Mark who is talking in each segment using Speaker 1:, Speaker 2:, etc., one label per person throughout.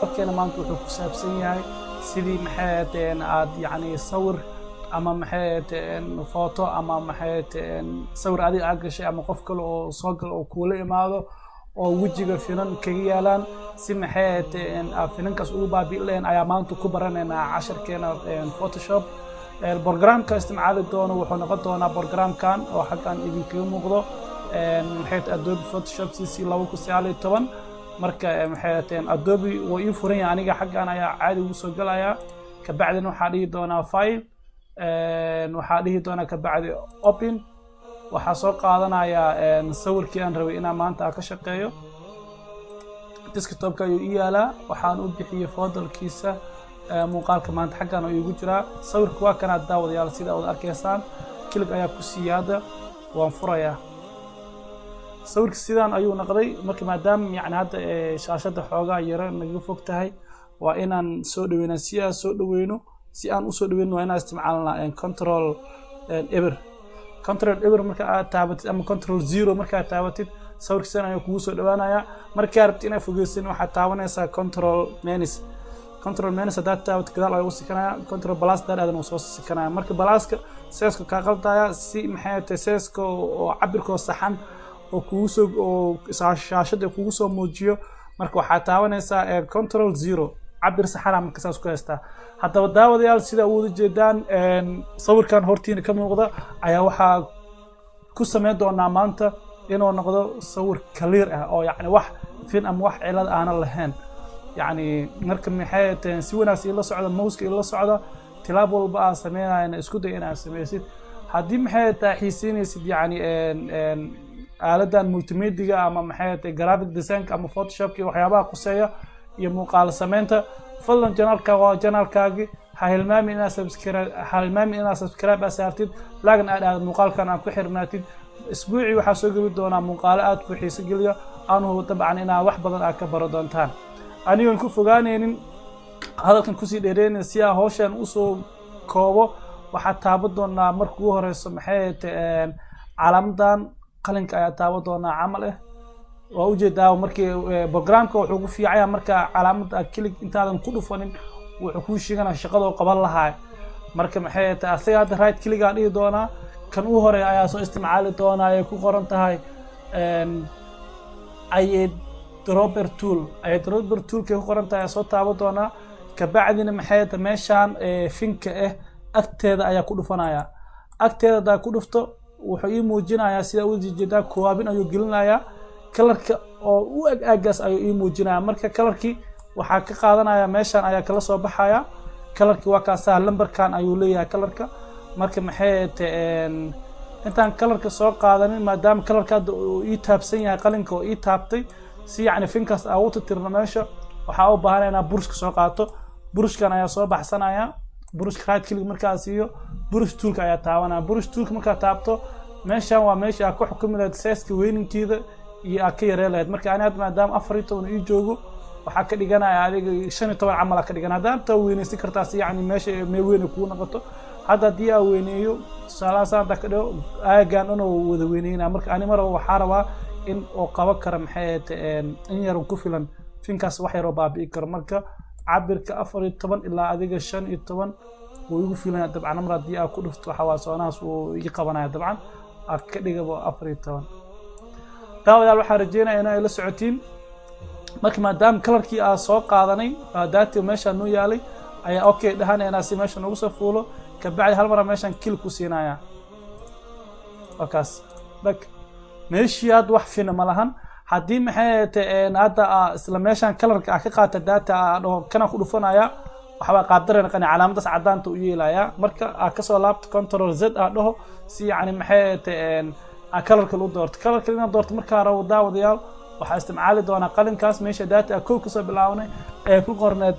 Speaker 1: Warkeena maanta wuxuu ku saabsan yahay sidii, maxay ahayd, aad yacni sawir ama, maxay ahayd, photo ama, maxay ahayd, sawir adiga aad gashay ama qof kale oo soo galo oo kuula imaado oo wejiga finan kaga yaalaan, si, maxay ahayd, aad finankaas ugu baabi'i lahayn ayaa maanta ku baranaynaa casharkeena Photoshop. Programka isticmaali doono wuxuu noqon doonaa programkan oo xaggan idinkaga muuqdo, maxay tahay, Adobe Photoshop CC 2019. Marka, maxay ahayd, Adobe waa ii furan yahay aniga, xaggan ayaa caadi ugu soo galayaa. Kabacdina waxaa dhihi doonaa File, waxaa dhihi doonaa kabacdi Open. Waxaa soo qaadanayaa sawirkii aan rabay inaan maanta aan ka shaqeeyo. Desktopka ayuu ii yaalaa, waxaan u bixiyey folderkiisa muuqaalka maanta. Xaggan oo iigu jiraa sawirka, waa kanaa daawadayaal, sida aad arkaysaan. Click ayaa ku siiya, hadda waan furayaa. Sawirka sidaan ayuu noqday. Marka maadaama yani hadda shaashadda xoogaa yaro naga fog tahay, waa inaan soo dhaweynaa. Si aan soo dhaweyno, si aan usoo dhaweyno, waa inaan isticmaalnaa Control eber. Control eber marka aad taabatid ama Control zero markaad taabatid, sawirka sidan ayuu kugu soo dhawaanayaa. Markaa rabtid inaad fogeysin, waxaad taabanaysaa Control minus. Control minus haddaad taabatid, gadaal ayuu sikanaya. Control plus haddaad aadan, wuu soo sikanaya. Marka pluska sizeska kaa qaldaya, si, maxay tahay, sizeska oo cabirkoo saxan oo kugu soo oo shaashada kugu soo muujiyo. Marka waxaad taabanaysaa Control zero, cabir saxana marka saas ku haystaa. Haddaba daawadayaal, sida uwada jeedaan sawirkan hortiina ka muuqda ayaa waxaa ku sameyn doonaa maanta inuu noqdo sawir clear ah oo yacni wax fin ama wax cilad aanan lahayn. Yacni marka, maxay tahay, si wanaagsan ila socda, mouseka ila socda, tilaab walba aan sameynayna isku day inaad sameysid. Haddii, maxay tahay, xiiseynaysid yacni aaladan multimediaga ama, maxay tahay, graphic designka ama Photoshopka iyo waxyaabaha quseeya iyo muuqaal sameynta, fadlan channelka waa channelkaagi, ha hilmaamin inaad subscribe aad saartid, lagana aad aad muuqaalkan aad ku xirnaatid. Isbuucii waxaa soo geli doonaa muuqaalo aad ku xiiso geliya, aanu dabcan inaad wax badan aad ka baro doontaan. Anigoon ku fogaanaynin hadalkan, kusii dheereynaya, si aan hawshan usoo koobo, waxaa taaban doonaa marka ugu horeyso, maxay tahay, calaamadan qalinka ayaa taaban doonaa camal ah. Waa ujeedaa, markii programka wuxuu ku fiicaya, marka calaamada click intaadan ku dhufanin, wuxuu kuu sheeganaya shaqada uu qaban lahaa. Marka, maxay tahay, asaga hadda right click aan dhihi doonaa. Kan u horeeya ayaa soo isticmaali doonaa ay ku qoran tahay eyedropper tool. Eyedropper toolkay ku qoran tahay ayaa soo taaban doonaa. Kabacdina, maxay tahay, meeshaan finka ah agteeda ayaa ku dhufanaya. Agteeda haddaa ku dhufto, wuxuu ii muujinayaa, sida u jeedaa, kowaabin ayuu gelinayaa. Colorka oo u eg aagaas ayuu ii muujinaya. Marka colorkii waxaa ka qaadanaya, meeshaan ayaa kala soo baxaya. Colorkii waa kaasaa, lambarkan ayuu leeyahay colorka. Marka, maxay tahay, intaan colorka soo qaadanin, maadaama colorka hadda uu ii taabsan yahay, qalinka oo ii taabtay, si yacni finkaas aan u tirtirno meesha, waxaa u baahanaya inaan brushka soo qaato. Brushkan ayaa soo baxsanaya. Brushka right click markaa siiyo, brush toolka ayaa taabanaya. Brush toolka markaa taabto, meeshan waa meesha aad ku xukumi lahayd sizeka weyninkeeda iyo aad ka yaree lahayd. Marka ani hadda maadaama 14 ii joogo, waxaa ka dhiganaya adiga 15 camal aa ka dhigan. Haddaa taa weynaysan kartaa, si yacni meesha meel weyn ay kugu noqoto. Hadda haddii aa weyneeyo, tusaalahaan saan hadda ka dhigo, aagan dhan oo wada weyneyna. Marka ani mar waxaa rabaa in oo qaban kara, maxay ahayd, in yar ku filan finkaas, wax yaroo baabi'i karo. Marka cabirka 14 ilaa adiga 15 wuu igu filanya dabcan. Mar haddii aa ku dhufto, waxa waa soonahaas wuu ii qabanaya dabcan. Aa ka dhigaba 14. Daawadayaal, waxaan rajeynaya in ay la socotiin. Marka maadaama colorkii aa soo qaadanay dati meeshaa noo yaalay ayaa okay dhahanaynaa, si meesha noogu soo fuulo. Kabacdi hal mara meeshaan click ku siinaya, wakaas dhag. Meeshii hadda wax fina ma lahan. Haddii, maxay tahay, hadda isla meeshaan colorka aa ka qaata data aa dhaho kana ku dhufanaya, waxbaa qaabdare naqani, calaamadaas cadaanta u yeelaya. Marka aa kasoo laabto, Control Z aa dhaho, si yacni, maxay tahay, aa colorka lu doorto. Colorka inaad doorto markaa rabo, daawadayaal, waxaa isticmaali doonaa qalinkaas meesha data aa kow kasoo bilaabanay ee ku qorneed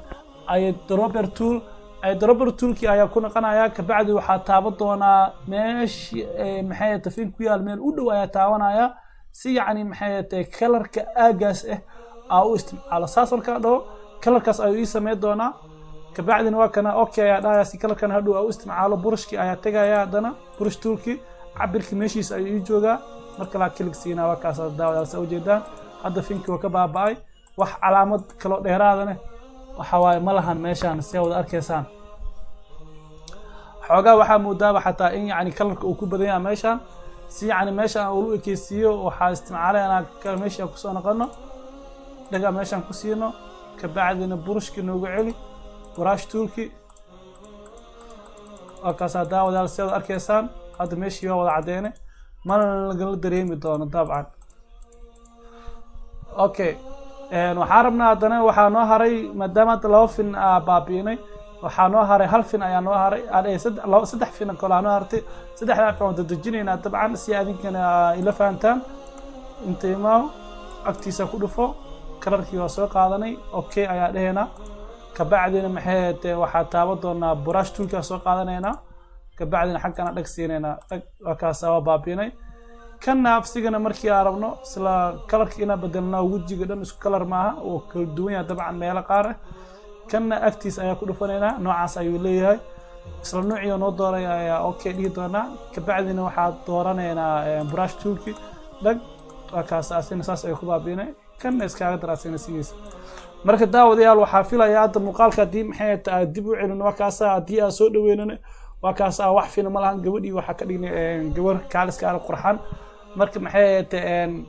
Speaker 1: eyedropper tool. Eyedropper toolkii ayaa ku naqanaya. Kabacdi waxaa taaban doonaa meeshi, maxay tahay, fin ku yaal meel u dhow ayaa taabanaya, si yacni, maxay tahay, colorka aagaas ah aa u isticmaalo. Saas markaa dhaho, colorkaas ayuu ii sameyn doonaa. Kabacdina waa kana, okay ayaa dhahaya, si colorkan hadhow aa u isticmaalo. Brushkii ayaa tegaya haddana, brush toolkii cabirkii meeshiisa ayuu ii joogaa. Marka laa click siinaa, waa kaas daawadaal, saa ujeedaan. Hadda finkii waa ka baaba'ay, wax calaamad kaloo dheeraadane. Waxa waaye ma lahan meeshaan, si wada arkaysaan. Xoogaa waxaa moodaaba xataa in yani colorka uu ku badan yahay meeshaan. Si yani meesha aan ulu ekeysiiyo, waxaa isticmaalaynaa kale. Meesha kusoo noqono, dhagaa meeshaan ku siino, kabacdina burushkii noogu celi, brush toolki. Waa kaasaa, daawadayaal, si aad arkaysaan. Hadda meeshii waa wada caddeene, mana lagala dareemi doono dabcan. Okay, waxaan rabnaa haddana, waxaa noo haray, maadaama hadda laba fin aa baabi'inay, waxaa noo haray hal fin ayaa noo haray, laba, saddex fin kale aa noo hartay. Saddexdaa fin waan dadejinaynaa dabcan, si adinkana ila fahantaan. Inta imaaw, agtiisa ku dhufo, colorkii waa soo qaadanay, okay ayaa dhehaynaa. Kabacdina maxay ahayd, waxaa taaban doonaa brush toolkaa soo qaadanaynaa, kabacdina xaggana dhag siinaynaa, dhag. Waa kaasa, waa baabiinay. Kanna afsigana markii aan rabno isla colorka inaan bedelnaa, wejiga dhan isku color maaha, oo kala duwan yahay dabcan meelo qaar ah. Kanna agtiis ayaa ku dhufanaynaa, noocaas ayuu leeyahay. Isla noocii noo dooray ayaa okay dhihi doonaa, kabacdina waxaa dooranaynaa brush toolki, dhag. Waa kaas, asina saas ayuu ku baabiinay. Kanna iskaaga dar asina sidiisa. Marka daawadayaal, waxaa filaya hadda muuqaalka haddii maxay tahay aad dib u celin, waa kaasa. Haddii aad soo dhaweynana, waa kaasa, wax fina ma lahan. Gabadhii waxaa ka dhignay gabar kaaliska arag qurxan. Marka maxay tahay,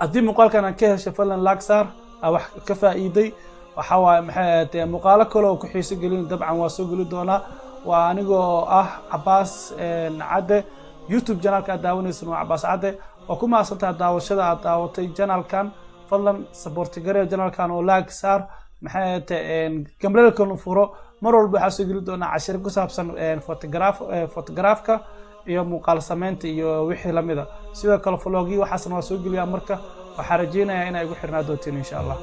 Speaker 1: haddii muuqaalkan aan ka heshay, fadlan like saar. Aa wax ka faa'iiday, waxa waaye maxay tahay, muuqaalo kale oo ku xiiso gelin dabcan waa soo geli doonaa. Waa anigoo ah Cabaas Cadde. YouTube channelka aad daawanaysan waa Cabaas Cadde. Waa ku mahadsantaha daawashada aad daawatay channelkan. Fadlan support garee channelkan oo like saar, maxay tahay, gambaleelkan furo. Mar walba waxaa soo geli doonaa cashir ku saabsan photographka iyo muuqaal samaynta iyo wixii lamida. Sidoo kale vlogii waxaasna waa soo geliyaa. Marka waxaa rajeynayaa inay igu xirnaa doontiin, insha Allah.